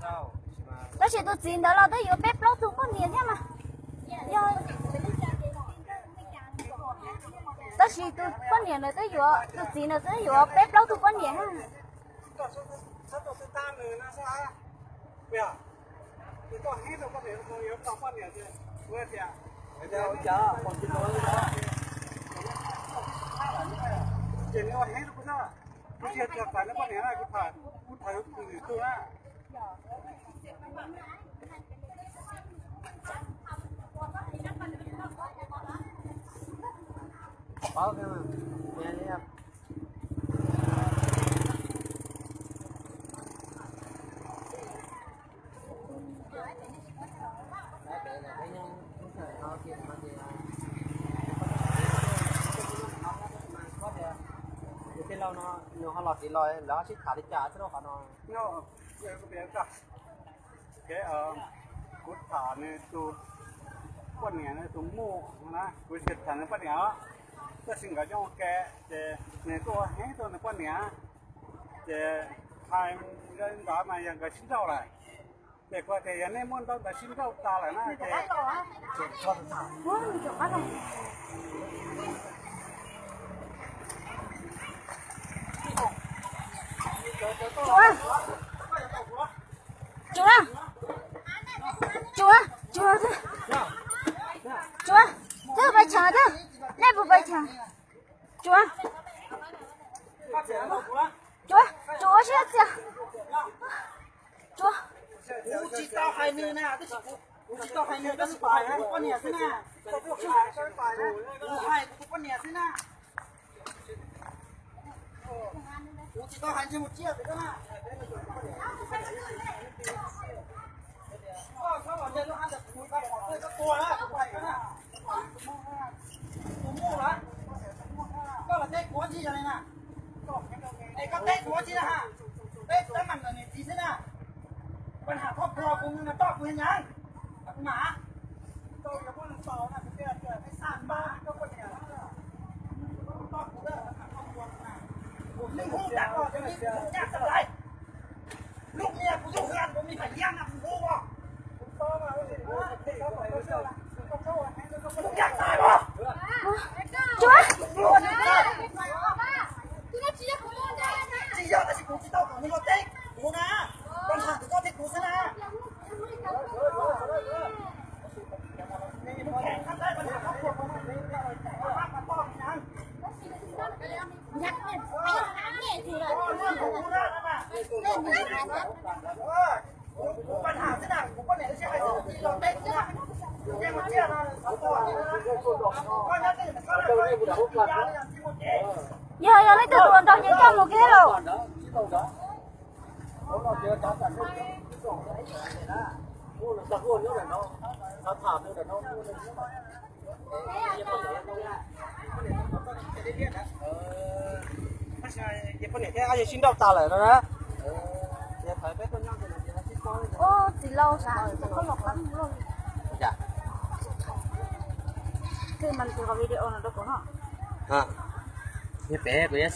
Tab sis tus txiv ntawd los twb yuav peb plaub tug poj niam thiab mas. Yog, tab sis tus poj niam ntawd twb yuav, tus txiv ntawd twb yuav peb plaub tug poj niam. Tus tij laug no nws ho los txij los lawv ho sib tham li cas txog qhov no? Kuv tham nws tus poj niam, nws tus muam na, kuv tsis tham nws poj niam os. Tab sis nkawd coob ua ke, ces nws tuaj heev tuaj nws poj niam, ces hais ntawd mas yog nkawd sib nrauj lawm. Ces kuv tias yog nej muaj ntaub ntawv sib nrauj tas lawm na ces Tsuav, tsuav, tsuav, tsuav, twb pais tshawv twb, nej puas pais tshawv? Tsuav, tsuav, tsuav siab txias. Tsuav. Kuv tsis tau hais nws na, kuv tsis tau hais nws, tab sis kuv hais kuv poj niam xwb na. Kuv hais kuv tus poj niam xwb na. Kuv tsis tau hais ntsej muag tsiaj pem koj na. Koj txhob los ntshe lub hab ntawd kuv pom koj tuag na, kuv hais koj na. Tus muaj lawm, koj los teb kuv ua ntej yog li na. Es koj teb kuv ua ntej na ha, teb teeb meem ntawm niam txiv xwb na. Paj ham thoj plho kuv mus toj kuv nyav, kuv mam. Lub niag kuv yug hla kuv me pam yam na kuv hu os. Kuv yam tag os. Tsuav. Tsis yog tab sis kuv tsis tau kom nws los teb kuv na. Paj ham ntawm koj thiab kuv xwb na. Yog, yog leej twg tus hluas nraug ces coj mus kiag lauj. Poj niam thiab ob yawg sib nrauj tas lawm no na. Ub, txiv laus, koj los qab loj li. Twb mas tus video no rau kuv no. Pem kuv yuav